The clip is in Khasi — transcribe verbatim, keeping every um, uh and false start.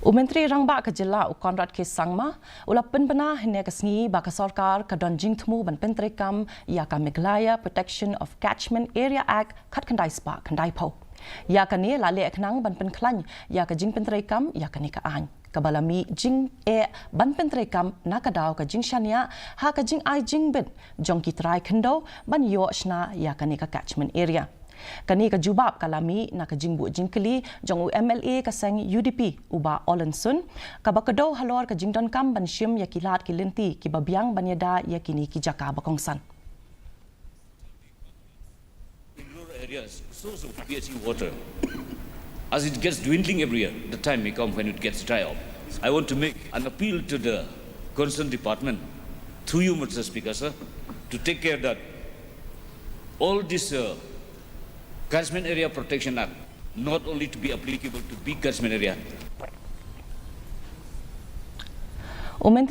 U Myntri Rangbah ka Jylla u Conrad K Sangma u la pynbna hynne ka sngi ba ka sorkar ka don jingthmu ban pyntreikam ïa ka Meghalaya Protection of Catchment Area Act khatkhyndai spah khyndaiphew. Ïa kane la leh khnang ban pynkhlaiñ ïa ka jingpyntreikam ïa kane ka aiñ, kaba la mih jingeh ban pyntreikam na ka daw ka jingshaniah ha ka jingai jingbit jong ki trai khyndew ban ïoh shna ïa kane ka catchment area. Kane ka jubab ka la mih na ka jingbuh jingkylli jong u M L A ka seng U D P, u Bah Orlynson, kaba kdew halor ka jingdonkam ban shim ïa ki lad ki lynti kiba biang ban ïada ïa kine ki jaka ba kongsan. In rural areas, source of P H E water, as it gets dwindling every year, the time may come when it gets dry up. I want to make an appeal to the concerned department, through you, Mister Speaker, sir, to take care that all this uh, Catchment Area Protection Act not only to be applicable to big catchment area. U Myntri